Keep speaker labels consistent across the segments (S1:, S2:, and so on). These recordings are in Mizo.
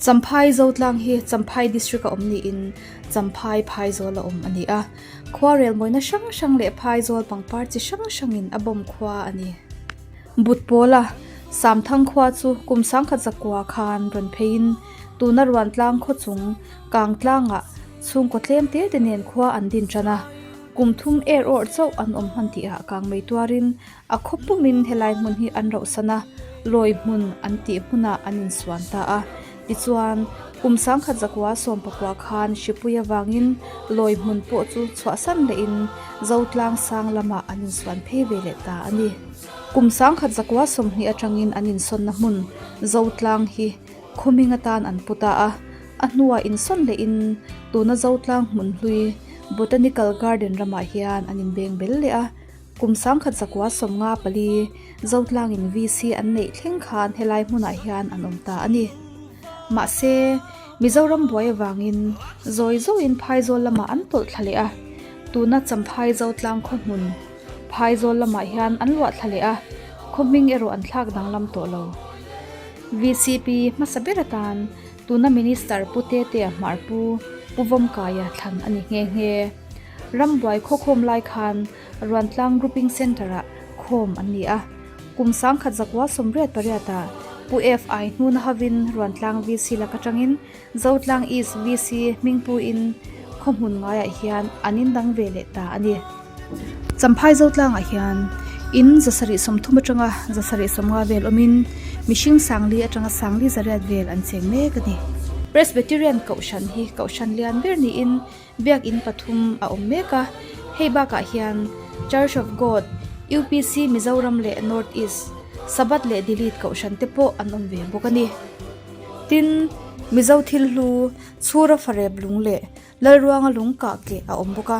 S1: Champhai Zotlang hi Champhai District a awm niin Champhai Phaizawl a awm a ni a. Khua relmawina hrang hrang leh Phaizawl pangpar chi hrang hrangin a bawm khua a ni. Butpawla Samthang khua chu kum sangkhat zakua khan rawn pheiin tuna Ruantlang khaw chung Kangtlangah chhungkaw tlem te te nen khua an din tan a. Kum thum er awrh chauh an awm hman tihah kangmei tuarin A khaw pumin helai hmun hi an rauhsan a, lawi hmun an tih hmunah an insuan ta a. Tichuan, kum sangkhat zakua sawmpakua khan hripui avangin lawi hmun pawh chu chhuahsan lehin Zotlang sang lamah an insuan phei ve leh ta a ni. Kum sangkhat zakua 20 atangin an insawnna hmun Zotlang hi khaw hming atan an pu ta a. A hnuah insawn lehin tuna Zotlang hmun hlui Botanical Garden ramah hian an inbeng bel leh a. Kum sangkhat zakua 54 Zotlangin VC an neih thleng khan helai hmunah hian an awm ta a ni. Mahse, Mizoram buai avangin zawi zawiin Phaizawl lamah an tawlh thla leh a, tuna Champhai Zotlang khaw hmun Phaizawl lamah hian an luah thla leh a, khaw hming erawh an thlak danglam tawh lo. VCP hmasa ber atan tuna Minister Pu Tetea Hmarpu Pu Vawmkaia thlan a ni nghe nghe. Rambuai khawkhawm lai khan Ruantlang Grouping Centre-ah khawm an ni a. Kum sangkhat zakua 88 ah Pu FI hnuna hovin Ruantlang VC lak atangin Zotlang East VC hmingpuiin khaw hmun ngaiah hian an indang ve leh ta a ni. Champhai Zotlangah hian in 730 atanga 750 vel awmin mihring sangli atanga sangli zariat vel an cheng mek a ni. Presbyterian Kohhran hi Kohhran lian ber niin Biakin pathum a awm mek a, hei bakah hian Church of God, UPC Mizoram leh North East, Sabbath leh Delete kohhran te pawh an awm ve bawk a ni. Tin, Mizo thil hlu, Chhura Farep lung leh Lalruanga lung kah keh a awm bawk a,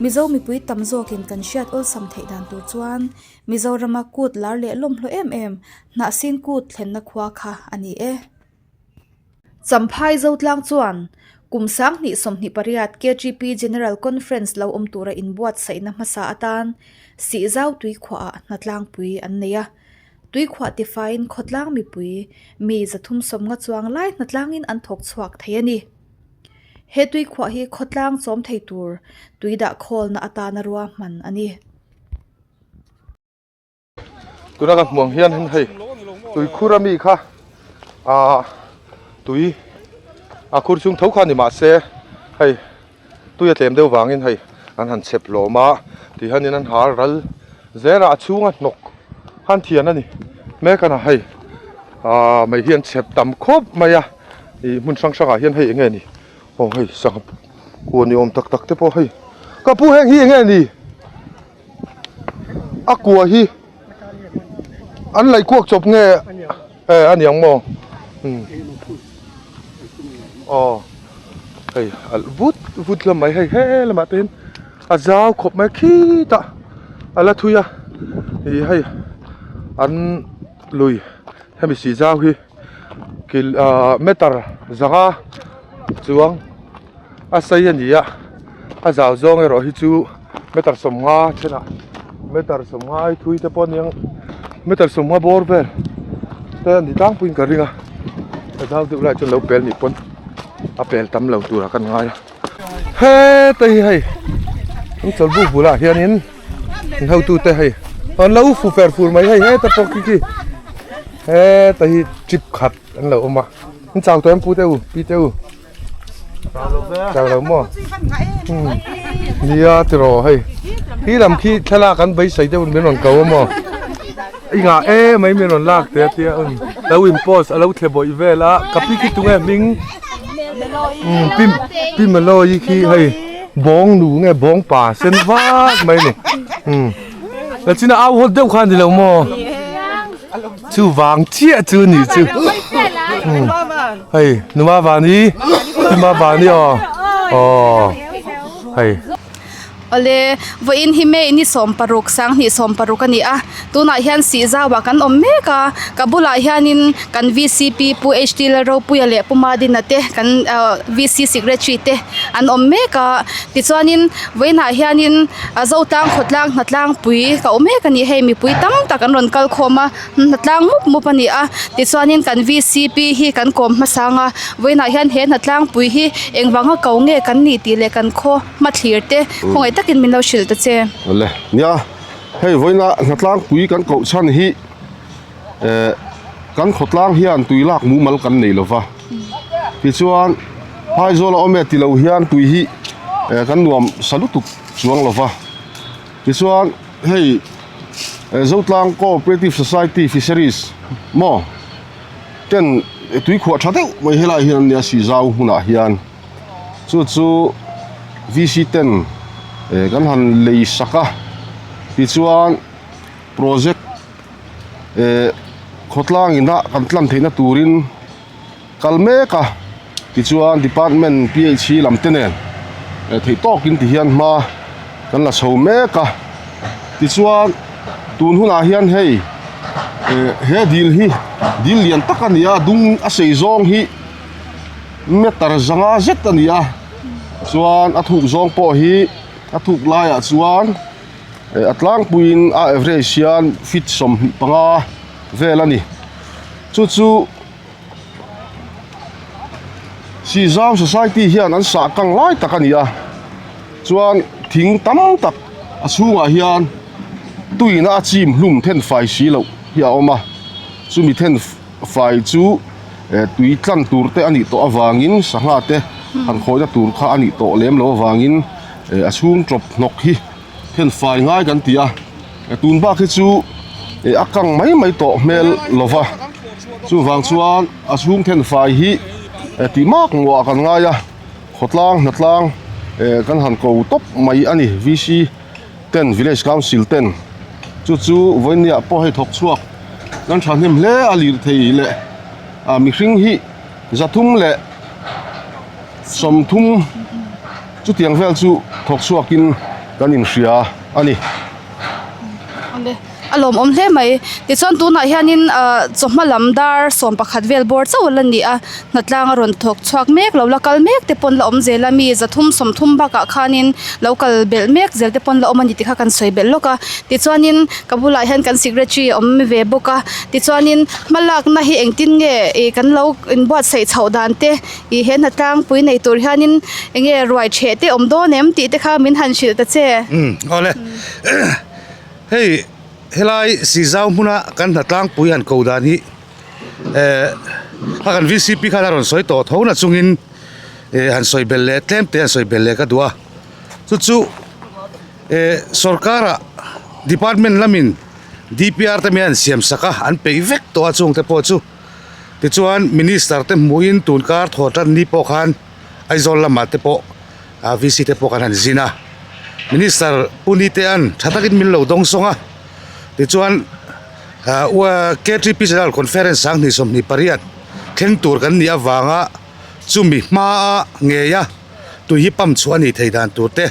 S1: Mizo mipui tam zawkin kan hriat awlsam theih dan tur chuan Mizorama kut lar leh lawmhlawh em em Hnahsin kut thlenna khua kha a ni e. Champhai Zotlang chuan kum 2028 KGP General Conference lo awm tura inbuatsaihna hmasa atan Sihzau tuikhuahah hnatlangpui an nei a. Tuikhuah tifaiin khawtlang mipui mi 350 chuang lai hnatlangin an thawk chhuak thei a ni. He tuikhuah hi khawtlang chawm thei tur tui dah khawlna atana ruahman a ni.
S2: Tuna ka hmuh ang hian hin hei tuikhur ami kha ah tui a khur chhung tho kha ni mahse hei tui a tlem deuh vangin hei an han chep hlawm a ti hianin an hal ral zel a a chhunga hnawk khan thian a ni mek a na hei ah mei hi an chep tam khawp mai a ih hmun hrang hrangah hian hei eng nge ni aw hei sangha kua ni awm tak tak te pawh hei ka pu heng hi eng nge ni. A kua hi an laih kuak chawp nge e a niang maw aw hei alh vut vut hlawm mai hei he lamah te hian a zau khawp mai khitah a la thui a ih hei an lui hemi sih zau hi kil ah meter zanga chuang. A sei a ni a, a zau zawng erawh hi chu meter 50 thenah meter 50 ai thui te pawh a niang meter 50 bawr vel te a ni tlangpuiin ka ring a, a zau deuh lai chuan lo pel nih pawn a pel tam lo turah kan ngai a, heta hi hei an chawlhbuk bulah hianin an hotute hei an lo fu fer fur mai hei heta pawh khi khi heta hi trip khat an lo awm a an chau tawh em pu te u pi te u. Chau lo maw? Nia tiraw hei khi lam khi thlalak an beisei deuh min rawn ko a maw? I ngah e mai min rawn lak te a tia um lo in post a lo thle bawih vel a ka pi khi tunge hming pi pi Maloi khi hei bawng nu nge bawng pa sen vak mai ni um la china au hawt deuh kha a ni lo maw? Chuvang chiah chu ni chu hei numa vani numa vani aw aw hei.
S1: Awle, vawiin hi May ni sawmparuk, sanghnih sawmparuk a ni a, tunah hian Sihzauah kan awm mek a, ka bulah hianin kan vcp Pu HT Lalropuia leh Pu Madina te kan ahh VC Secretary te an awm mek a, tichuanin vawiinah hianin a Zotlang khawtlang hnatlangpui ka awm mek a ni, hei mipui tam tak an rawn kal khawm a. Hnatlang mup mup a ni a tichuanin kan vcp hi kan kawm hmasang a vawiinah hian he hnatlangpui hi engvanga ko nge kan nih tih leh kan khaw hmathlir te khawngaih takin min lo hrilh ta che.
S3: Awle nia hei vawiina hnatlangpui kan koh chhan hi eh kan khawtlang hian tui lak mumal kan nei lova tichuan phaizawl a awm e tilo hian tui hi eh kan nuam sa lutuk chuang lova tichuan hei. Zotlang Cooperative Society Fisheries maw ten tuikhuah tha deuh mai helai hian an nia Sihzau hmunah hian chu chu VC ten kan han lei sak a tichuan project khawtlang ina kan tlan theihna turin kal mek a tichuan department PHC lam te nen theih tawkin ti hian hma kan la chho mek a tichuan tun hunah hian hei eh he dil hi dil lian tak a ni a dung a sei zawng hi meter zanga zet a ni a chuan a thuk zawng pawh hi a thuk laiah chuan eh a tlangpuiin a average hian feet 25 vel a ni chu chu. Sihzau society hian an sah kang lai tak a ni a chuan thing tam tak a chhungah hian tuina a chim hlum then fai si loh hi a awm a chumi then fai chu eh tui tlan tur te a nih tawh avangin sangha te han khawihna tur kha a nih tawh lem loh avangin eh a chhung tawp hnawk hi then fai ngai kan ti a tun bak hi chu eh a kang mai mai tawh hmel lova chuvang chuan a chhung then fai hi eh tih mak muah kan ngai a khawtlang hnatlang eh kan han ko tawp mai a ni V C ten village council ten chu chu vawinia pawh hei thawk chhuak kan thahnem hle a lirthei leh ah mihring hi zathum leh sawmthum chutiang vel chu thawk chhuakin kan inhria a ni.
S1: Awle a lawmawm hle mai tichuan tunah hianin ah chawhma lam dar 11 vel bawr chauh a la ni a hnatlang a rawn thawk chhuak mek lo la kal mek te pawn la awm zel a mi zathum sawmthum bakah khanin lo kal belh mek zel te pawn la awm a ni tih kha kan sawi belh lawk a tichuanin ka bulah hian kan secretary a awm ve bawk a tichuanin hmalakna hi engtin nge ih kan lo inbuatsaih chhoh dan te. Ih he hnatlangpui nei tur hianin eng nge ruai ṭheh te awm dawn em tih te kha min han hrilh ta che.
S4: Umm awle hei helai Sizau hmuna kan hnatlangpui han ko dan hi eh a kan vcp khan a rawn sawi tawh tho na chungin eh han sawi belh leh tlem te han sawi belh leh ka duh a chu chu eh sorkar ah department lamin dpr te mai an siam sak a an peih vek tawh a chungte pawh chu. Tichuan Minister te hmuhin tun kar thaw tan ni pawh khan Aizawl lamah te pawh ah VC te pawh kan han zin a Minister Pu Nitea'n tha takin min lo dawng sawng a tichuan ah ua KTP General Conference 2028 thleng tur kan nih avanga chumi hmaa ngeia tui hi pump chhuah a nih theih dan tur te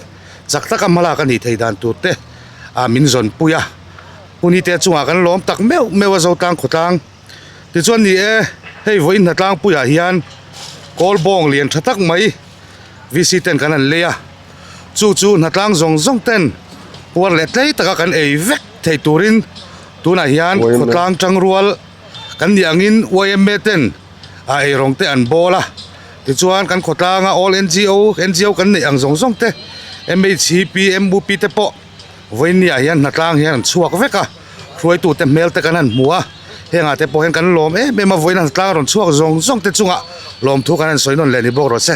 S4: chak taka hmalak a nih theih dan tur te ah min zawnpui a Pu Nitea chungah kan lawm tak meuh meuh a Zotlang khawtlang. Tichuan ni e, hei vawiin hnatlangpuiah hian kawl bawng lian tha tak mai VC ten kan han lei a, chu chu hnatlang zawng zawng ten puar leh tlei taka kan ei vek thei turin tunah hian khawtlang tangrual kan nih angin yma ten a eirawng te an bawl a, tichuan kan khawtlanga all ngo ngo kan neih ang zawng zawng te MHCP MUP te pawh. Vawinia hian hnatlang hian an chhuak vek a, hruaitute hmel te kan han hmu a, hengah te pawh hian kan lawm em em a, vawiin hnatlang rawn chhuak zawng zawng te chungah lawmthu kan han sawi nawn leh ni bawk rawh se.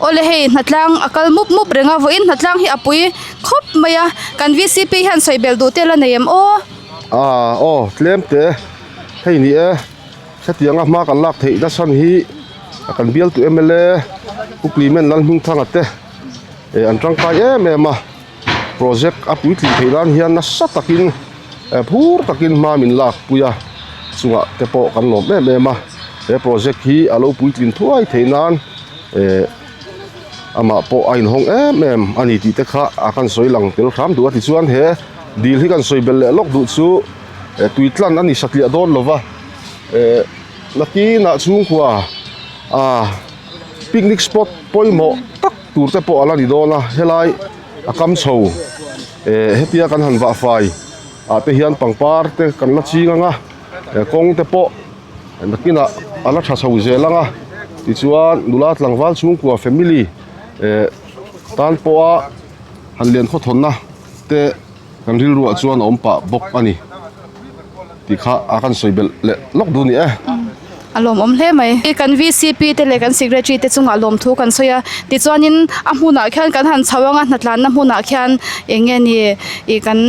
S1: Awle hei hnatlang a kal mup mup reng a, vawiin hnatlang hi a pui khawp mai a, kan vcp hian sawi belh duh te la nei em aw?
S3: Aaa aw tlem te hei ni e, hetianga hma kan lak theih nasa hi kan bialtu mla Pu Clement Lalhmingthanga te. Eh an tangkai em em a project a puitling theih nan hian nasa takin eh phur takin hma min lak pui a chungah te pawh kan lawm em em a he project hi a lo puitlin thuai theih nan eh. Amah pawh a inhawng em em a ni tih te kha a kan sawi lang tel hram duh a tichuan he dil hi kan sawi belh leh lawk duh chu tui tlan a ni satliah dawn lo va eh nakinah chhungkua ah picnic spot pawimawh tak tur te pawh a la ni dawn a helai a kam chho eh hetia kan han vah fai ah te hian pangpar te kan la ching ang a kawng te pawh. Nakinah a la tha chho zel ang a, tichuan nula tlangval chhungkua family eh tan pawha han lian khawthawnna te kan rilruah chuan a awm pah bawk a ni tih kha a kan sawi belh leh lawk duh a ni e.
S1: A lawmawm hle mai. Kan VCP te leh kan secretary te chungah lawmthu kan sawi a, tichuanin a hmunah khian kan han chho ang a, hnatlanna hmunah khian eng nge ni ih kan.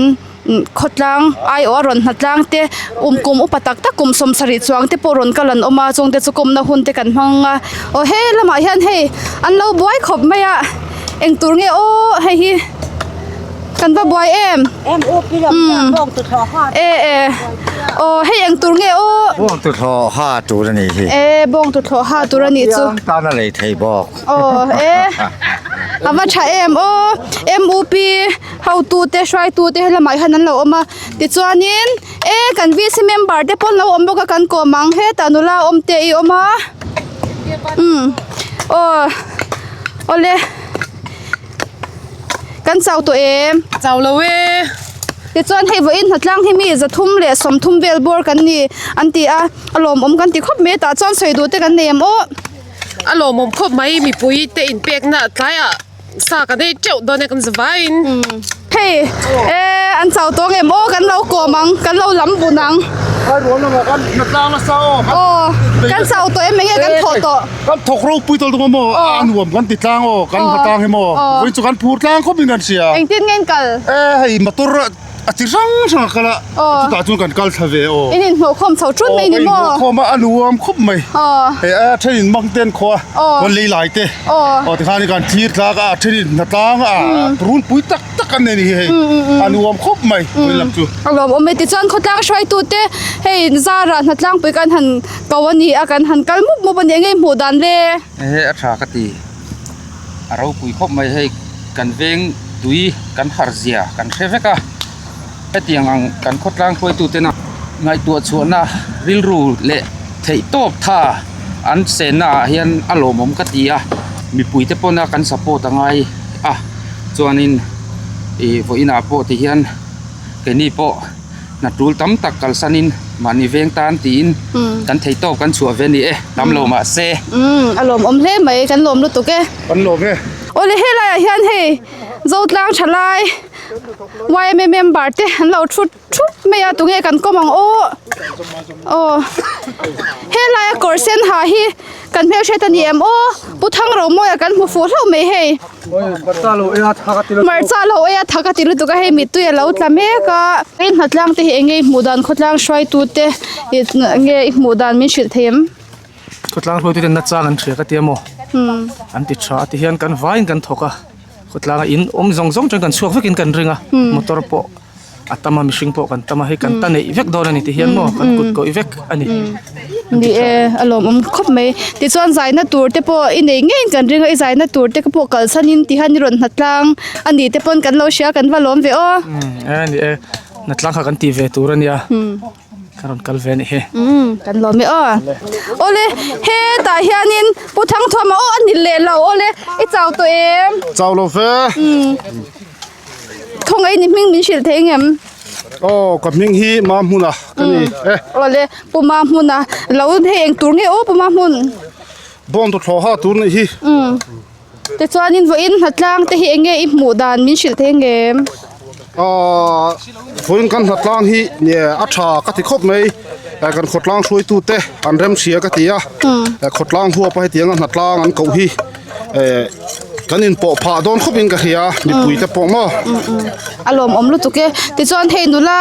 S1: Khawtlang aiawh a rawn hnatlang te um kum upa tak tak kum 70 chuang te pawh rawn kal an awm a chung te chu kawmna hun te kan hmang a aw he lamah hian hei an lo buai khawp mai a eng tur nge aw hei hi kan va buai em umm e e aw hei eng tur nge aw
S5: bawng tuthlawh ha tur a nih hi
S1: e bawng tuthlawh ha tur a nih chu
S5: tan a lei thei bawk
S1: aw e a va tha em aw M U P Hotute hruaitute helamah hian an lo awm a tichuanin e kan V C member te pawh an lo awm bawk a kan kawm ang hetah nula awm te i awm a umm aw awle kan chau tawh em
S6: chau lo e
S1: tichuan hei vawiin hnatlang hi mi 330 vel bawr kan ni an ti a a lawmawm kan ti khawp mai tah chuan sawi duh te kan nei em aw
S6: a lawmawm khawp mai mipui te inpekna tlaiah. Sa ka nei teuh dawn e kan za vaiin.
S1: Hei e an chau tawng em aw kan lo kawm ang kan lo lam bun ang.
S2: Hai rual lamah kan hnatlang nasa aw.
S1: Aw kan chau tawh em enge kan thawh tawh.
S2: Kan thawk ropui tawlh tung maw a nuam kan ti tlang aw kan hnatlang hi maw vawiin chu kan phur tlang khawp in kan hria.
S1: Engtin nge in kal?
S2: E hei motor A chi hrang hrang a kal a, chutah chuan kan kal thla ve aw.
S1: In inhnawh khawm chho thut mai ni maw?
S2: Aw, ka inhnawh khawm a, a nuam khawp mai. Hei a thenin mang te an khaw a, rawn lei lai te. Aw tikhan kan thlir tlak a, a thenin hnatlang a, runpui tak tak an nei ni hi hei. A nuam khawp mai vawiin lam chu.
S1: A lawmawm e, tichuan khawtlang hruaitute hei zara hnatlangpui kan han ko a ni a, kan han kal mup mup a ni, enge hmuh dan le?
S7: He a tha ka ti. A ropui khawp mai hei kan veng tui kan har zia kan hre vek a hetiang ang kan khawtlang hruaitu tena ngaihtuah chhuahna rilru leh theih tawp tha an chenna ah hian a lawmawm ka ti a mipui te pawna kan support a ngai a chuanin ih vawiin ah pawh ti hian keini pawh. Hna tul tam tak kalsanin mahni veng tan tiin kan thei tawk kan chhuah ve ni e, tam lo mahse.
S1: Umm a lawmawm hle mai, kan lawm lutuk e.
S2: Kan lawm e.
S1: Awle helaiah hian hei Zotlang thalai yma member te an lo thut thup mai a, tunge kan kawm ang aw. Aw helaia kawr sen ha hi kan hmelhriat a ni em aw, Pu Thangromawia kan hmu fuh hlauh mai hei. Hmarcha lo ei a thak a ti lutuk a hei mittui a lo tla mek a. Hei hnatlang te hi eng nge i hmuh dan khawtlang hruaitu te nge i hmuh dan min hrilh thei em?
S8: Khawtlang hruaitu te nachang an hria ka tia maw? An ti tha a ti hian kan vaiin kan thawk a khawtlanga in awm zawng zawng chuan kan chhuak vekin kan ring a motor pawh a tam a mihring pawh kan tam a hei kan ta neih vek dawn a ni ti hian maw kan kut kawih vek a ni.
S1: Ni e a lawmawm khawp mai tichuan zaina tur te pawh i nei ngeiin kan ring a i zaina tur te pawh kalsanin ti hian i rawn hnatlang a ni te pawn kan lo hria kan va lawm ve aw.
S8: E ni e hnatlang kha kan ti ve tur a nia ka rawn kal ve a nih hi.
S1: Kan lawm e aw. Awle hetah hianin Pu Thangthuama aw a ni leh lo awle i chau tawh em?
S3: Chau lo ve.
S1: Khawngaih ni hming min hrilh thei ngem?
S3: Aw ka hming hi Mahmuna ka ni e.
S1: Awle Pu Mahmuna lo hei eng tur nge aw Pu Mahmun?
S3: Bawng tawthlawh ha tur nih hi.
S1: Umm tichuanin vawiin hnatlang te hi eng nge i hmuh dan min hrilh thei ngem?
S3: Aw vawiin kan hnatlang hi a tha ka ti khawp mai kan khawtlang hruaitu te an remhria ka ti a khawtlang huapa hetianga hnatlang an koh hi. Eh kan in pawh phah dawn khawp in ka hria mipui te pawh maw.
S1: A lawmawm lutuk e tichuan hei nula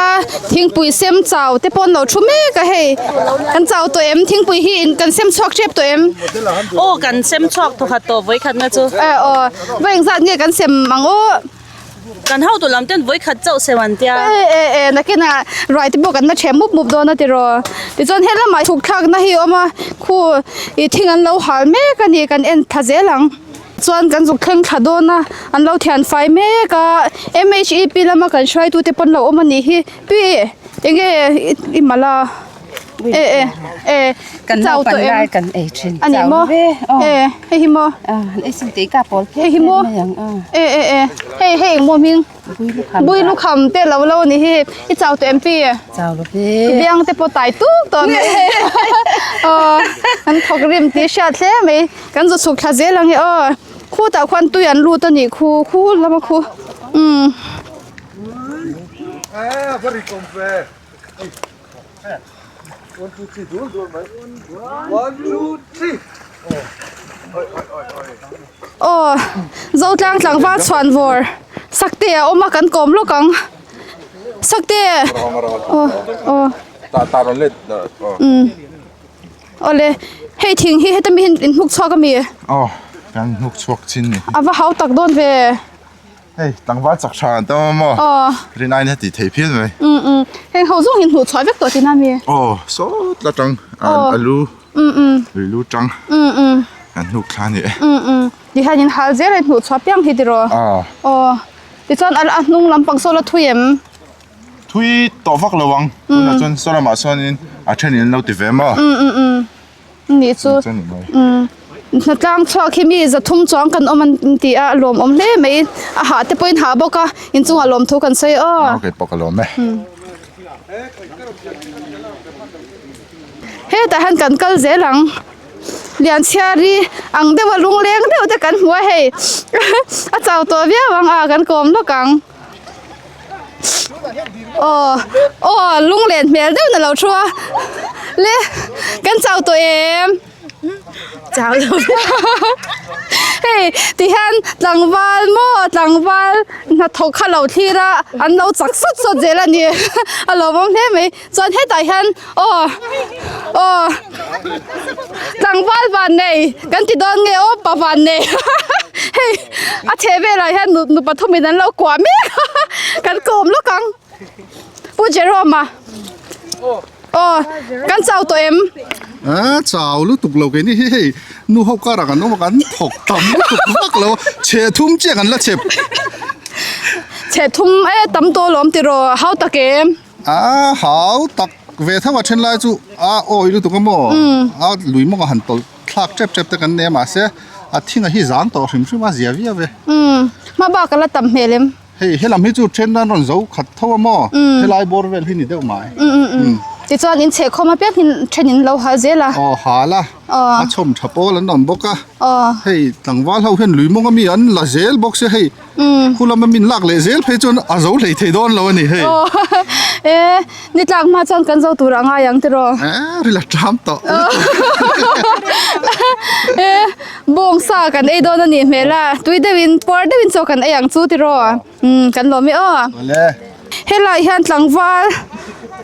S1: thingpui sem chau te pawh an lo thu mek a hei kan chau tawh em thingpui hi in kan sem chhuak tep tawh em.
S9: Aw kan sem chhuak thawkhat tawh vawikhatna chu.
S1: Eh aw vawi engzat nge kan sem ang aw.
S9: Kan hotu lam ten vawi khat chauh sem an tia.
S1: E e e nakinah ruai te pawh kan la ṭhem mup mup dawn a tiraw. Tichuan he lamah chhuk thlakna hi a awm a, khu ih thing an lo hal mek a ni kan en thla zel ang. Chuan kan zuk thleng thla dawn a an lo thian fai mek a M H E P lama kan hruaitute pawn lo awm a nih hi pi enge i malh a e e e
S10: Kan
S1: chau
S10: naupan
S1: tawh em
S10: lai kan ei thin
S1: a ni
S10: chau
S1: maw
S10: ve aw
S1: e hei hi maw
S10: an ei sim tih ka pawl
S1: hei hi maw e e e hei hei engmaw hming bui lukham te lo lo a ni hi i chau tawh em pi
S10: chau lo ve
S1: biang te pawh tai tuk tawh mai aw an thawk rim tih hriat hle mai kan zu chhuk thla zel ang e aw khutah khuan tui an lut a nih khu khu lama khu umm. Aw Zotlang tlangval chhuanvawr Sakte a awm a kan kawm lawk ang Sakte aw aw umm awle hei thing hi heta mi hian in hnuk chhuak ami?
S11: Aw kan hnuk chhuak chin ni.
S1: A va hau tak dawn ve.
S11: Hei tlangval chak tha an tam a maw?
S1: Aw.
S11: Rin aiin heti thei phian mai.
S1: Um um. Heng ho zawng in hmuh chhuah vek tawh tina mi?
S11: Aw sawt la tang
S1: Aw.
S11: a lu
S1: Um um.
S11: lui lu tang
S1: Um um.
S11: an hnuk thla a ni e.
S1: Um um. Tihian in hal zel a in hmuh chhuah piang hi tiraw?
S11: Aw.
S1: Aw. Tichuan a a hnung lampang saw la thui em?
S11: Thui tawh vak lo ang. Tunah chuan saw lamah chuanin a then in an lo ti ve maw?
S1: Um um um. Nih chu hnatlang chhuak hi mi zathum chuang kan awm an ti a lawm awm hle mai a hah te pawhin hah bawk a inchungah lawm thu kan sawi aw.
S11: Okay pawh ka lawm e.
S1: Hetah hian kan kal zel ang Lianchhiari ang deuha lungleng deuh te kan hmu a hei a chau tawh viau ang a kan kawm lawk ang. Aw aw lunglen hmel deuh na lo thu a le kan chau tawh em chau lo hei ti hian tlangval maw tlangval hnathawk kha lo thlir a an lo chak sawt sawt zel a ni a lawmawm hle mai chuan hetah hian aw aw tlangval van nei kan ti dawn nge aw pa van nei hei a chheh velah hian nu nu pathum in an lo kuah mek a kan kawm lawk ang pu Jerome a aw kan chau tawh em
S4: a chau lutuk lo keini hi hei nu ho karah kan awm a kan thawk tam lutuk vak lo chhe thum chiah kan la chep
S1: chhe thum e tam tawh lawm tiraw hau tak em.
S4: A hau tak ve tho a then lai chu a awi lutuk a maw a lui mawng a han tawlh thlak tep tep te kan nei a mahse a thing a hi zang tawh hrim hrim a zia viau e.
S1: Umm hma bak a la tam hmel em?
S4: Hei helam hi chu then nan rawn zo khat tho a maw helai bawr vel hi ni deuh mai.
S1: Umm umm umm tichuan in chheh khawm apiang hi then in lo hal zel a.
S4: Aw hal a a chhawm tha pawl an awm bawk a hei tlangval ho hian lui mawng ami an la zel bawk sia hei. Khu lama min lak leh zel phei chuan a zo hlei thei dawn lo a ni hei.
S1: Aw e ni tlak hma chuan kan zo tur a ngai ang tiraw.
S4: E ril a ṭam tawh.
S1: E bawngsa kan ei dawn a nih hmel a tui deuhin puar deuhin chaw kan ei ang chu tiraw umm kan lawm e aw.
S4: Awle.
S1: Helai hian tlangval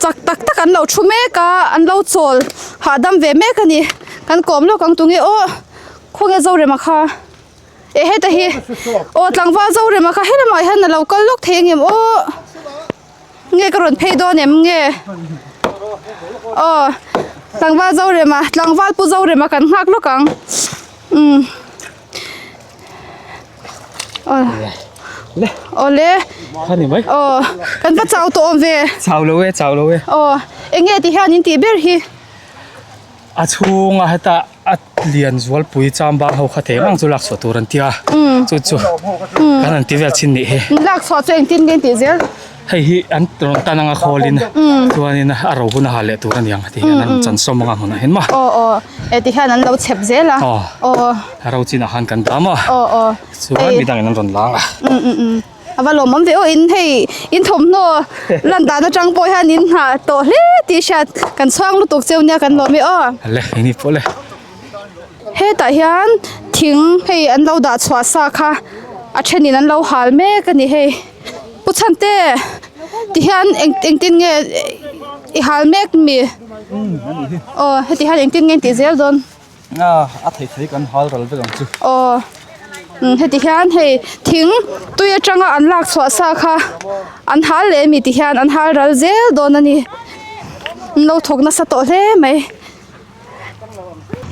S1: chak tak tak an lo thu mek a an lo chawl hahdam ve mek a ni kan kawm lawk ang tunge aw khawnge Zorema kha. E heta hi aw tlangval Zorema kha helamah hian a lo kal lawk thei ang em aw nge ka rawn phei dawn em nge aw tlangval Zorema tlangval pu Zorema kan nghak lawk ang umm aw awle aw kan va chau tawh awm ve
S7: chau lo e chau lo e
S1: aw eng nge ti hian in tih ber hi
S8: a chhunga heta a lian zualpui chambang ho kha thei ang chu lak chhuah tur an tia chu chu kan han ti vel chin nih hi
S1: lak chhuah chu engtin nge tih zel
S8: hei hi an rawn tan anga khawlin chuanin a ro hun a ha leh tur a niang ti hian an rawn chan sawm anga hmunah hian maw
S1: aw aw e ti hian an lo chep zel a
S8: aw
S1: aw
S8: a ro chinah khan kan dam a
S1: aw aw
S8: chuan midangin an rawn lang a
S1: A va lawmawm ve aw in hei in thawmhnaw lan dan atang pawh hian in nghah tawh hle tih hriat kan chhuang lutuk cheu nia kan lawm e aw.
S8: Le ini pawh le.
S1: Hetah hian thing hei an lo dah chhuah sa kha a thenin an lo hal mek a ni hei. Pu Chhante ti hian eng engtin nge i hal mek mi? Aw heti hian engtin nge intih zel dawn?
S7: A thei thei kan hal ral vek ang chu.
S1: Aw heti hian hei thing tui atanga an lak chhuah sa kha an hal leh mi ti hian an hal ral zel dawn a ni an lo thawk nasa tawh hle mai.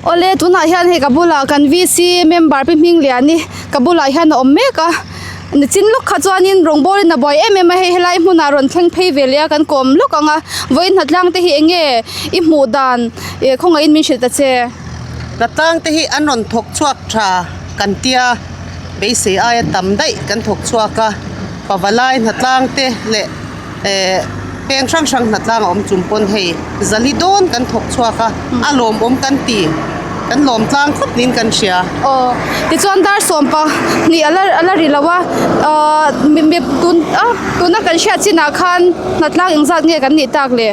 S1: Awle tunah hian hei ka bulah kan VC member pi hming lian hi ka bulah hian a awm mek a nichin lawk kha chuanin rawng bawlin a buai em em a hei helai hmunah rawn thleng phei ve leh a kan kawm lawk ang a vawiin hnatlang te hi eng nge i hmuh dan ih khawngaihin min hrilh ta che.
S12: Hnatlang te hi an rawn thawk chhuak tha kan tia beisei aia tam daih kan thawk chhuak a pavalai hnatlang te leh eh peng hrang hrang hnatlang a awm chung pawn hei zali dawn kan thawk chhuak a a lawmawm kan ti kan lawm tlang khawp niin kan hria.
S1: Aw tichuan dar sawm pahnih a la a la ri lo a ahh mi mi tun a tuna kan hriat chinah khan hnatlang engzat nge kan nih tak le.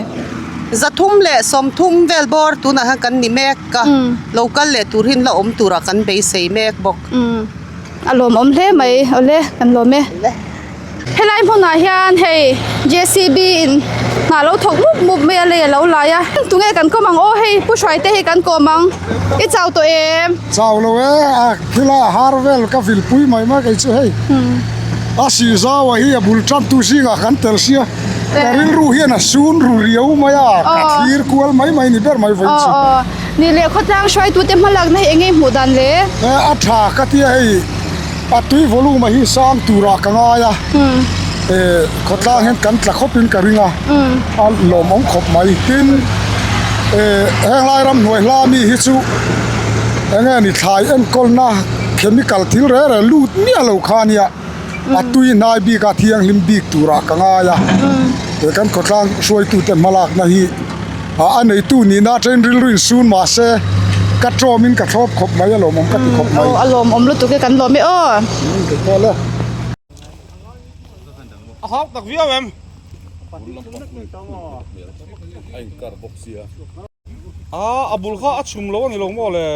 S12: Zathum leh sawmthum vel bawr tunah hian kan ni mek a lo kal leh tur hi an la awm turah kan beisei mek bawk.
S1: A lawmawm hle mai awle kan lawm e. Helai hmunah hian hei JCB in hna lo thawk mup mup mai a lei a lo lai a tunge kan kawm ang aw hei pu hruai te hi kan kawm ang i chau tawh em?
S13: Chau lo e a thila har vel ka vil pui mai mai kei chu hei a sih zau a hi a bul tan tu zingah kan tel sia ka rilru hian a sun ru riau mai a ka thlir kual mai mai ni ber mai vawi chu.
S1: Ni leh khawtlang hruaitute hmalakna hi eng nge hmuh dan le?
S13: A tha ka tia hei. A tui volume a hi sang turah ka ngai a, eh khawtlang hian kan tla khawpin ka ring a, a lawmawm khawp mai. Tin, eh heng lai ramhnuai hla mi hi chu eng nge ni thlai enkawlna chemical thil reng reng lut miah lo kha ania, a tui hnai bik a thianghlim bik turah ka ngai a, eh kan khawtlang hruaitute hmalakna hi. A neitu nihna atangin rilru in sun mahse ka tawmin ka thlawp khawp mai a lawmawm ka ti khawp mai.
S1: Aw a lawmawm lutuk e kan lawm e aw.
S13: Ka call e.
S3: A hau tak viau em? A inkar bawk sia. A a bul kha a chhum lo a ni lo maw le.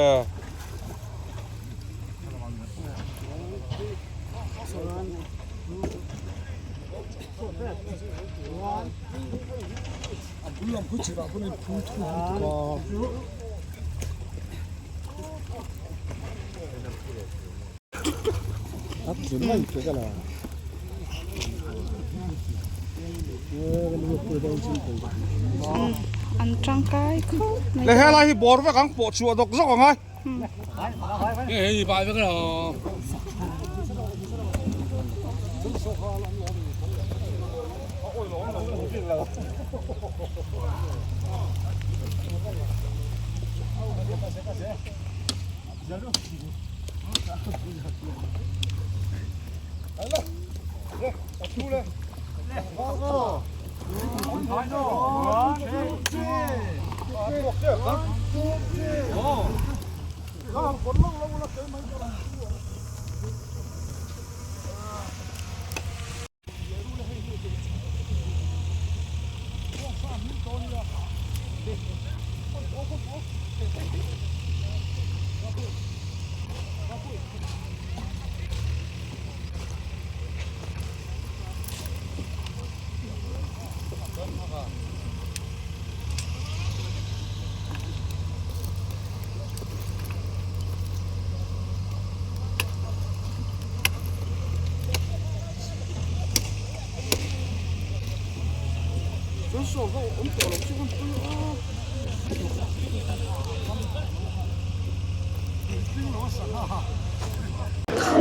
S13: A bul lam khu chirah pawn a inphur thu lutuk a. A tlu mai te ka la.
S1: An tangkai khawp mai.
S4: Le helai hi bawr vek ang pawh chhuah dawk zawk ang ai.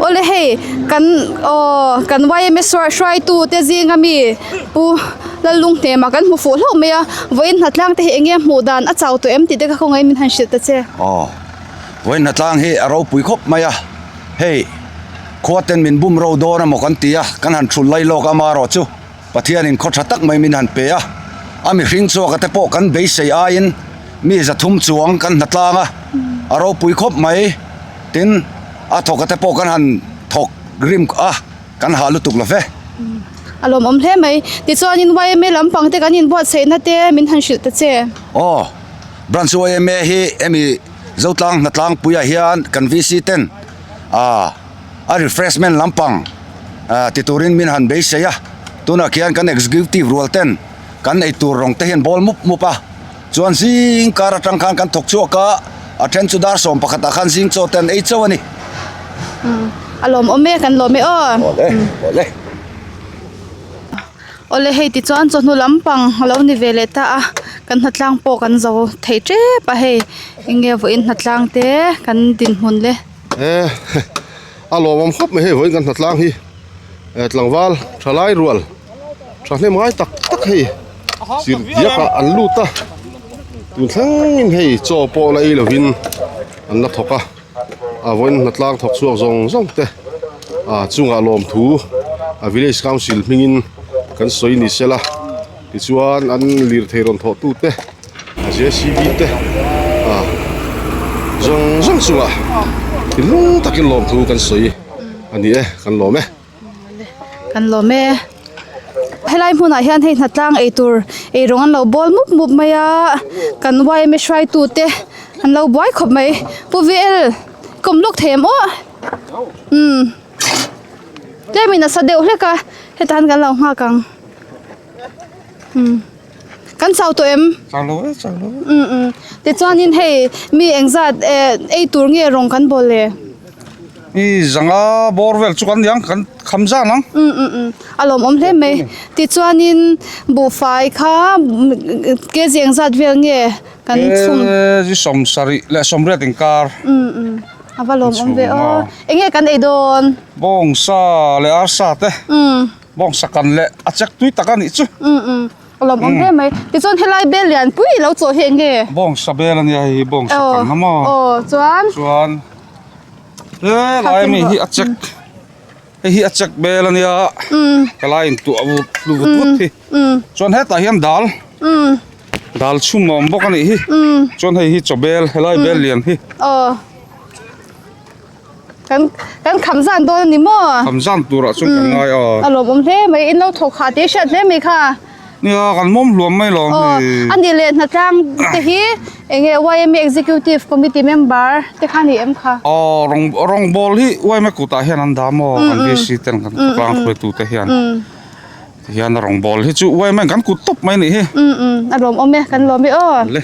S1: Awle hei kan aw kan yma hruaitu te zinga mi pu Lallunghnema kan hmu fuh hlauh mai a vawiin hnatlang te hi eng nge hmuh dan a chau tawh em tih te kha khawngaih min han hrilh ta che.
S5: Aw vawiin hnatlang hi a ropui khawp mai a hei khua ten min bum ro dawn emaw kan ti a kan han thul lai lawk amarawh chu. Pathianin khaw tha tak mai min han pe a, a mihring chhuaka te pawh kan beisei aiin mi zathum chuang kan hna tlang a, a ropui khawp mai. Tin, a thawka te pawh kan han thawk rim a, kan hah lutuk lo ve.
S1: A lawmawm hle mai. Tichuanin yma lampang te kan inbuatsaihna te min han hrilh ta che.
S5: Aw, Branch yma hi hemi Zotlang hnatlangpuiah hian kan VC ten a. A refreshment lampang ti turin min han beisei a, tunah khian kan executive rual ten kan ei tur rawng te hian bawl mup mup a, chuan zing kar atang khan kan thawk chhuak a, a then chu dar sawm pakhatah khan zing chaw te an ei chauh a ni.
S1: A lawmawm e, kan lawm e aw.
S5: Awle, awle.
S1: Awle hei tichuan chawhnu lampang a lo ni ve leh ta a. Kan hnatlang pawh kan zo thei tep a hei eng nge vawiin hnatlang te kan dinhmun le.
S3: E a lawmawm khawp mai hei vawiin kan hnatlang hi tlangval thalai rual thahnem ngai tak tak hei chirh diak ah an lut a tun thlengin hei chaw pawh la ei lovin an la thawk a a vawiin hnatlang thawk chhuak zawng zawng te ah chungah lawmthu a village council hmingin kan sawi ni sela tichuan an lirthei rawn thawh tute a jcb te ah zawng zawng chungah thinlung takin lawmthu kan sawi a ni e kan lawm e.
S1: Kan lawm e. Helai hmunah hian hei hnatlang eitur eirawng an lo bawl mup mup mai a kan yma hruaitu te an lo buai khawp mai Pu VL kawm lawk thei em aw umm tlemin a sa deuh hlek a hetah hian kan lo nghak ang umm. Kan chau tawh em?
S4: Chau lo e, chau lo e.
S1: Umm umm. Tichuanin hei mi engzat eh ei tur nge rawng kan bawl le?
S4: I zanga bawr vel chu kan ni ang, kan kham zan ang.
S1: Umm umm umm. A lawmawm hle mai. Tichuanin buhfai kha kg engzat vel nge kan chhum?
S4: Kg 70 leh 80 inkar.
S1: Umm umm. A va lawmawm ve aw. Enge kan ei dawn?
S4: Bawngsa leh arsa te.
S1: Umm.
S4: Bawngsa kan leh a chek tui tak a nih chu.
S1: Umm umm a lawm awm hle mai. Tichuan helai bel lian pui i lo chawh hi eng nge?
S4: Bawngsa bel a nia hei hi bawngsa kan a maw?
S1: Aw chuan.
S4: Chuan helai ami hi a chek hei hi a chek bel a nia helai in tuah vut vut vut hi. Chuan hetah hian dal dal chhum a awm bawk a nih hi. Chuan hei hi chaw bel helai bel lian hi.
S1: Aw. Kan kan kham zan dawn a ni maw?
S4: Kham zan turah chuan kan ngai a.
S1: A lawmawm hle mai, in lo thawk hah tih hriat hle mai kha.
S4: Nia, kan mawm hluam mai lawm hei.
S1: Aw, a nih leh hnatlang te hi eng nge YMA Executive Committee member te kha ni em kha?
S4: Aw, rawng rawngbawl hi YMA kutah hian an dah maw? Kan VC ten kan khawtlang hruaitu te hian. Tihian a rawngbawl hi chu YMA kan kut tawp mai nih hi.
S1: A lawmawm e, kan lawm e aw.
S4: Le.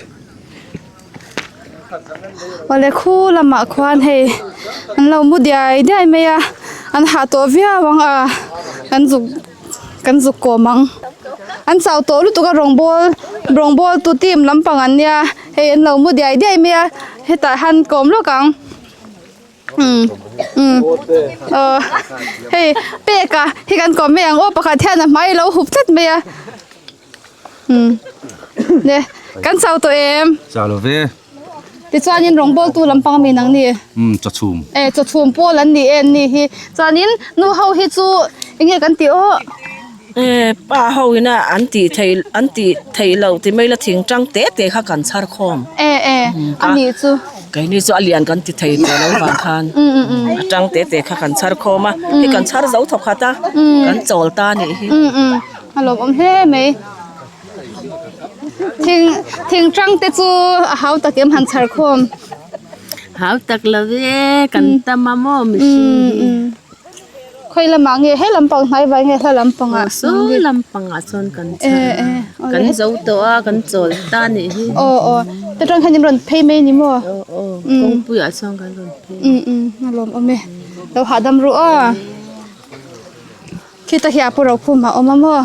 S1: Awle khu lamah khuan hei an lo mu diai diai mai a an hah tawh viau ang a kan zuk kan zuk kawm ang an chau tawh lutuk a rawngbawl rawngbawl tu team lampang an nia hei an lo mu diai diai mai a hetah hian kawm lawk ang umm umm aw hei peka hi kan kawm mai ang aw pakhat hian a hmai a lo hup tlat mai a. Umm le kan chau tawh em?
S4: Chau lo ve.
S1: Tichuanin rawngbawltu lampang mi nang ni?
S4: Umm chawchhum.
S1: E chawchhum pawl an ni en ni hi. Chuanin nu ho hi chu eng nge kan tih aw?
S9: E pa ho ina an tih theih an tih theih loh ti mai la thingtang te te kha kan chhar khawm.
S1: E e a nih chu.
S9: Keini chu a lian kan ti thei tawh lo vang khan a tang te te kha kan chhar khawm a, hei kan chhar zo thawk khat a, kan chawl ta a nih hi.
S1: A lawmawm hle mai. Thing thing tang te chu a hau tak em han chhar khawm.
S10: Hau tak lo e kan tam a maw mihring hi.
S1: Khawi lamah nge he lampang hnai vai nge hla lampangah.
S10: Saw lampangah chuan kan chhar a kan zo tawh a kan chawl ta a nih hi.
S1: Aw aw ta tang hian in rawn phei mai a ni maw.
S10: Aw aw kawngpuiah chuan kan rawn phei.
S1: A lawmawm e lo hahdam ru aw. Khita hi a pu Rokhuma a awm a maw?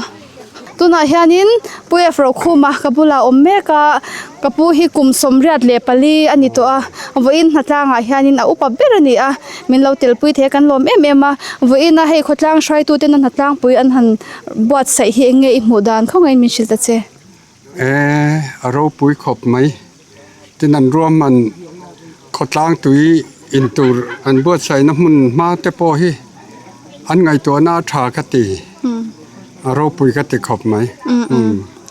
S1: Tunah hianin Pu F Rokhuma ka bulah a awm mek a, ka pu hi kum 84 a ni tawh a, vawiin hnatlangah hianin a upa ber a ni a, min lo telpui thei a kan lawm em em a, vawiin a hei khawtlang hruaitu tena hnatlangpui an han buatsaih hi eng nge i hmuh dan khawngaih in min hrilh ta che.
S14: E a ropui khawp mai tin an ruahman khawtlang tui in tur an buatsaihna hmun hma te pawh hi an ngaihtuahna a tha ka ti a ropui ka ti khawp mai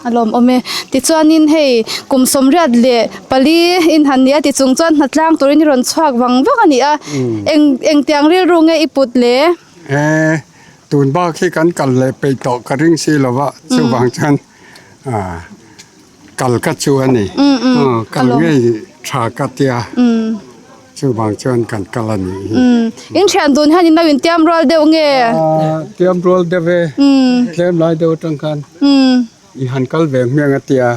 S1: a lawmawm e tichuanin hei kum 84 in han nia ti chung chuan hnatlang turin i rawn chhuak vang vang a ni a eng engtiang rilru nge i put le.
S14: E tun bak hi kan kal leh peih tawh ka ring si lova chuvang chuan. Kal ka chu a ni. Kal ngei tha ka tia. Chuvang chuan kan kal a nih hi.
S1: In thian dun hian in lo in tiam rual deuh nge?
S14: Tiam rual deuh e. Tlem lai deuh atang khan i han kal ve hmiang a tia.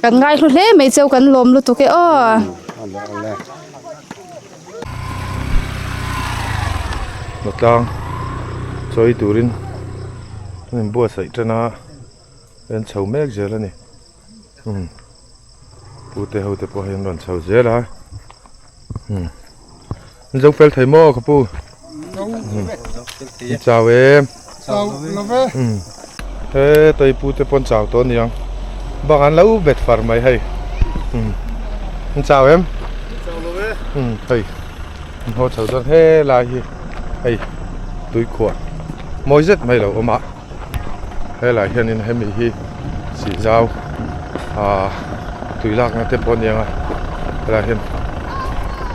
S1: Kan ngai hlu hle mai cheu kan lawm lutuk e aw.
S2: Hnatlang chawi turin an inbuatsaih tan a. An chho mek zel a ni. Umm pute ho te pawh hi an rawn chho zel a. Umm an zo fel thei maw ka pu? Umm an chau em?
S13: Chau lo ve.
S2: Umm he tei pute pawh an chau tawh a niang. Bang an lo bet far mai hei. Umm an chau em?
S13: Chau lo ve.
S2: Umm hei an haw chho dawn helai hi hei tuikhuah mawi zet mai lo awm a. Helai hianin hemi hi sihzau ahh tui lakna te pawh a niang a helai hian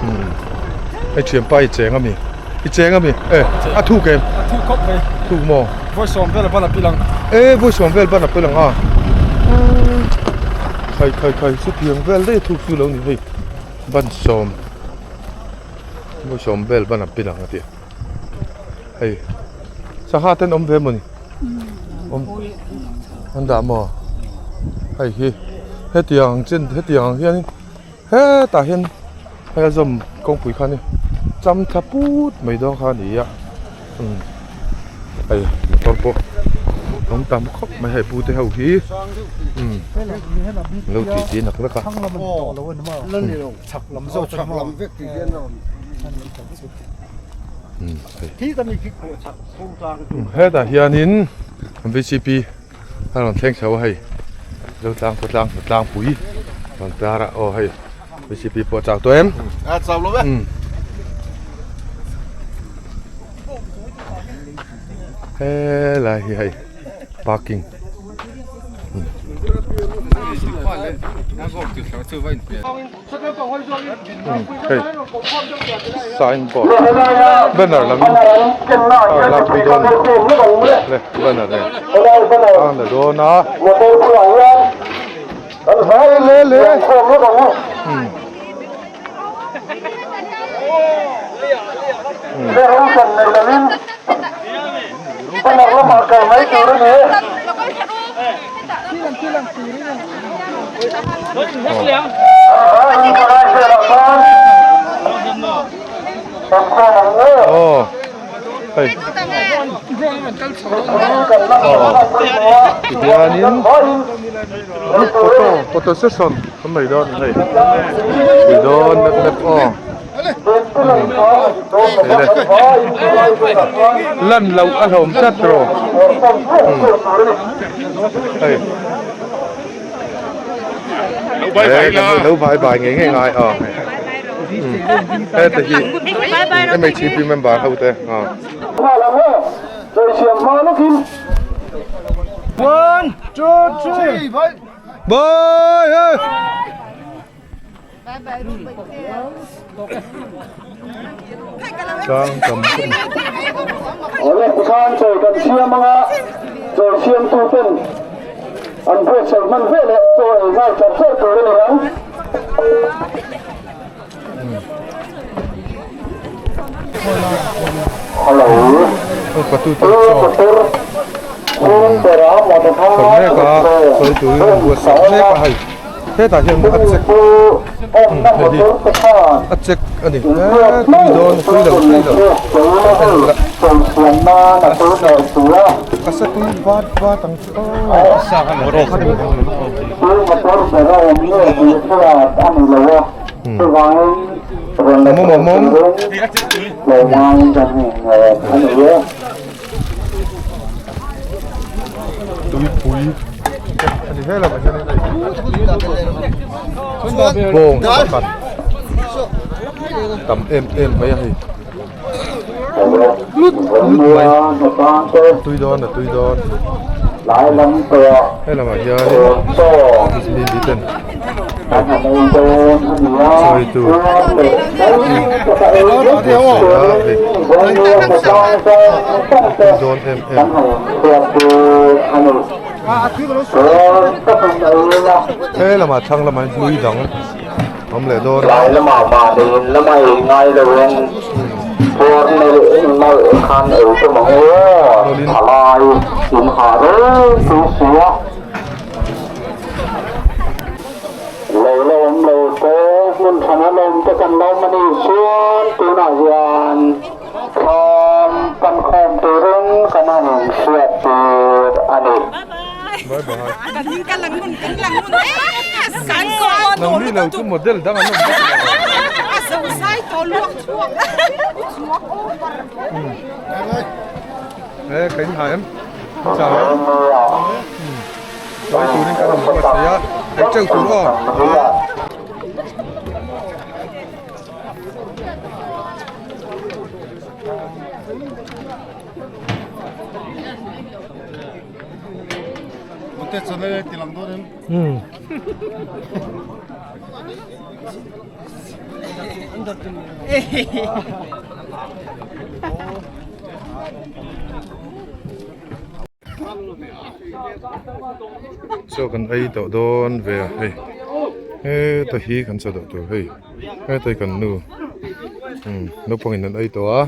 S2: umm hei thianpa i cheng ami i cheng ami e a thuk em
S8: a thuk khawp mai
S2: thuk maw
S8: vawi sawm vel ban a pil ang
S2: e vawi sawm vel ban a pil ang a khai khai khai chutiang vel daih a thuk chu lo ni hei ban sawm vawi sawm vel ban a pil ang a tia. Hei sangha ten awm ve mawni awm an dah maw hei hi hetiang ang chen hetiang ang hianin hetah hian hei a zawm kawngpui kha ni cham thla put mai dawn kha a ni a umm hei motor pawh awm tam khawp mai hei pute ho hi umm lo tih tih nak nak a. Hetah hianin vcp a rawn thleng chho a hei Zotlang khawtlang tlangpui rawn tar a aw hei vcp pawh a chau tawh em
S3: a chau lo ve
S2: helai hi hei parking. Hei signboard banner lam in a lak pui dawn le banner nen a la dawn a le le Aw hei aw tihianin group photo photo session kan nei dawn a ni hei pui dawn map map aw lan loh a hlawm tlat rawh hei lo bye bye ngei ngei ngai aw heta hi MHP member ho te aw
S8: One, two, three.
S2: Bye. Tlang tam
S15: Awle khan chawi kan siam anga chawi siamtu ten an buatsaih hman ve leh chaw ei nghal char char tur a ni ang. Hello.
S2: Chho mek a sawi turin an buatsaih mek a hei hetah hian a check hei hi a check a ni he tui dawn tui lo tui lo en ila a sa tui vat vat ang chu aw mawm a mawm. Tuipui a ni vel avang hian bawng pakhat tam em em mai a hei lut lut mai a tui dawn a tui dawn he lamah hianin mi ten sawi tur dawn em em he lamah thlang lamah hian hlui dang awm leh dawn a
S15: Lo la awm lo te, hmun thlan a lawm te kan lawm a nih chuan tunah hian thlam kan khawm turin kan han inhriat tir a ni.
S2: Bye bye.
S16: Kan kan lang ngun kan lang ngun kan ko
S2: Nang ni lo chu model dang an awm vek lo.
S16: A zo zai tawh luak chhuak chhuak over.
S2: E ka in ha em chau em chawi turin kan in buat thei a ei teuh tur aw. Chaw kan ei tawh dawn ve a hei heta hi kan chaw dawh tur hei heta hi kan nu umm naupang in an ei tawh a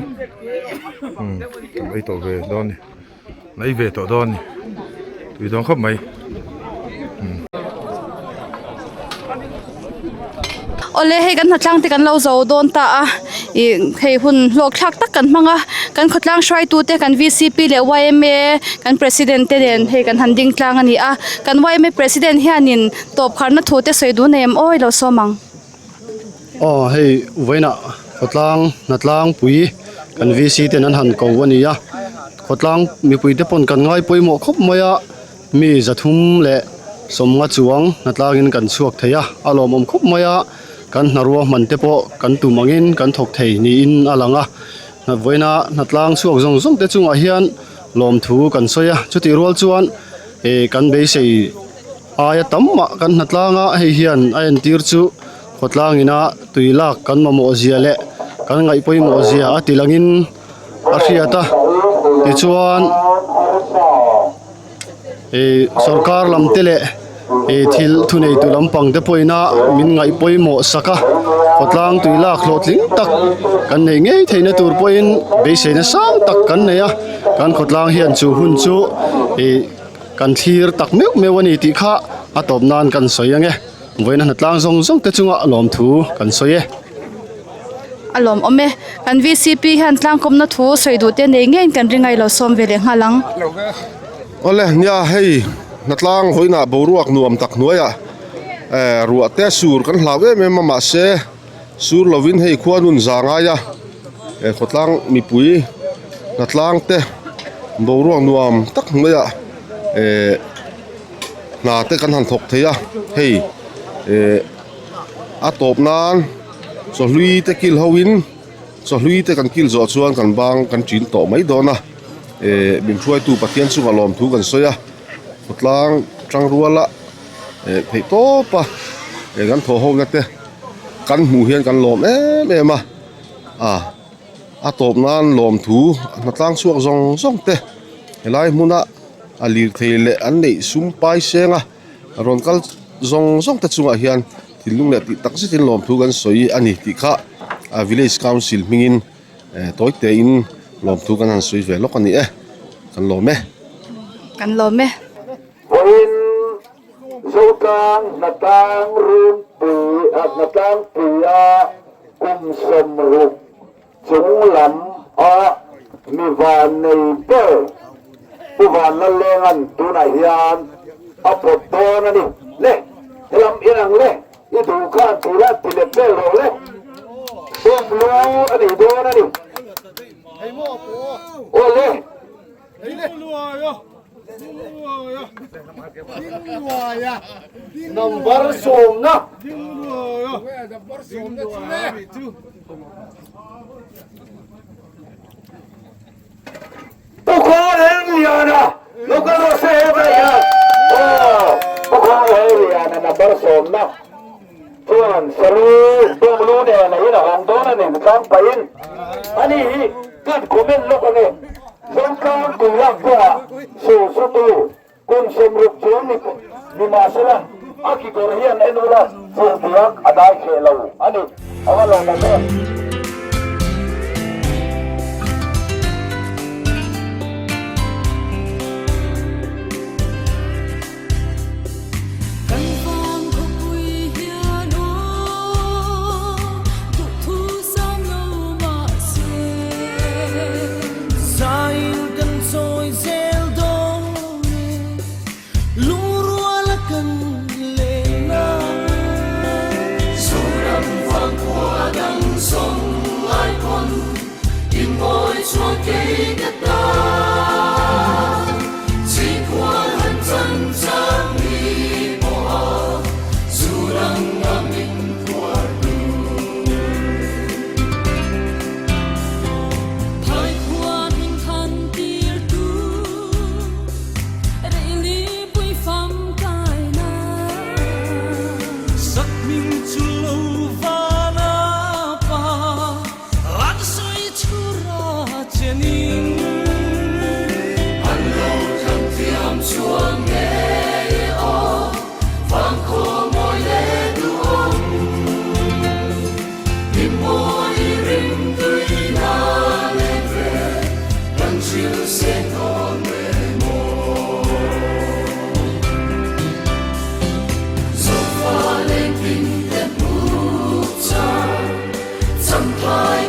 S2: umm kan ei tawh ve dawn a ni. An ei ve tawh dawn a ni tui dawn khawp mai umm.
S1: Awle hei kan hnatlang te kan lo zo dawn ta a ih hei hun hlawk thlak tak kan hmang a kan khawtlang hruaitu te kan V C P leh Y M A kan president te nen hei kan han ding tlang a ni a kan Y M A president hianin tawp kharna thu te sawi dun em aw i lo sawm ang.
S17: Aw hei vawiinah khawtlang hnatlang pui kan V C ten an han ko a ni a khawtlang mipui te pawn kan ngai pawimawh khawp mai a mi zathum leh sawmnga chuang hnatlangin kan chhuak thei a a lawmawm khawp mai a kan hnaruah hman te pawh kan tum angin kan thawk thei niin a lang a vawiina hnatlang chhuak zawng zawng te chungah hian lawmthu kan sawi a chutih rual chuan ih kan beisei. Aia tam mah kan hnatlang a, hei hian a entir chu khawtlang ina tui lak kan mamawh zia leh kan ngaih pawimawh zia a ti langin a hriat a, tichuan ih sorkar lam te leh ih thil thuneitu lampang te pawhin a min ngaih pawimawh sak a, khawtlang tui lak hlawhtling tak kan neih ngei theihna tur pawhin beiseina sang tak kan nei a, kan khawtlang hian chu hun chu ih. Kan thlir tak meuh meuh a ni tih kha a tawp nan kan sawi ang e. Vawiin a hnatlang zawng zawng te chunga lawmthu kan sawi e.
S1: A lawmawm e. Kan VCP hian tlangkawmna thu sawi duh te nei ngeiin kan ring a i lo sawm ve leh nghal ang.
S3: Awle nia hei hnatlang vawiinah boruak nuam tak hnuaiah ruah te sur kan hlau em em a mahse sur lovin hei khua nun za ngai a khawtlang mipui hnatlang te boruak nuam tak hnuaiah ehh hna te kan han thawk thei a hei ehh a tawp nan chawhlui te kil ho in chawhlui te kan kil zawh chuan kan bang kan ṭin tawh mai dawn a ehh min hruaitu Pathian chungah lawmthu kan sawi a khawtlang tangruala eh theih tawp a eh kan thawh ho na te kan hmuh hian kan lawm em em a ah a tawp nan lawmthu hnatlang chhuak zawng zawng te helai hmuna a lirthei leh an neih sum pai seng a rawn kal zawng zawng te chungah hian thinlung leh tih tak zetin lawmthu kan sawi a ni tih kha a village council hmingin eh tawi tein lawmthu kan han sawi ve lawk a ni e kan lawm e.
S1: Kan lawm e.
S15: Vawiin Zotlang hnatlang runpui a hnatlangpui a kum 60 chung lam a mi van nei ber Pu Vanlallenga'n tunah hian a pawt dawn a ni. Le, helam inang le, i duh khan tih la ti let vel rawh le. Sawm lu a nei dawn a ni. Aw le. Number sawmna. Pu Khawngheliana local rawh se hetah hian aw Pu Khawngheliana number sawmna chuan salu bawnglu nen a in a hawng dawn a ni tlang pahin ani hi kan comment lawk ange Zotlang tuilak kawngah sur sutu kum 60 chuang ni ni mahsela a kikawr hian en ula chilhbiak a dai hreh lo a ni a va lawm ang em.
S18: Kan vang khawpui hian aw duhthu sam lo mahse. Zain kan chawi zel dawn e. hril seng dawn reng maw. Zofa lengking te hmuh char Champhai.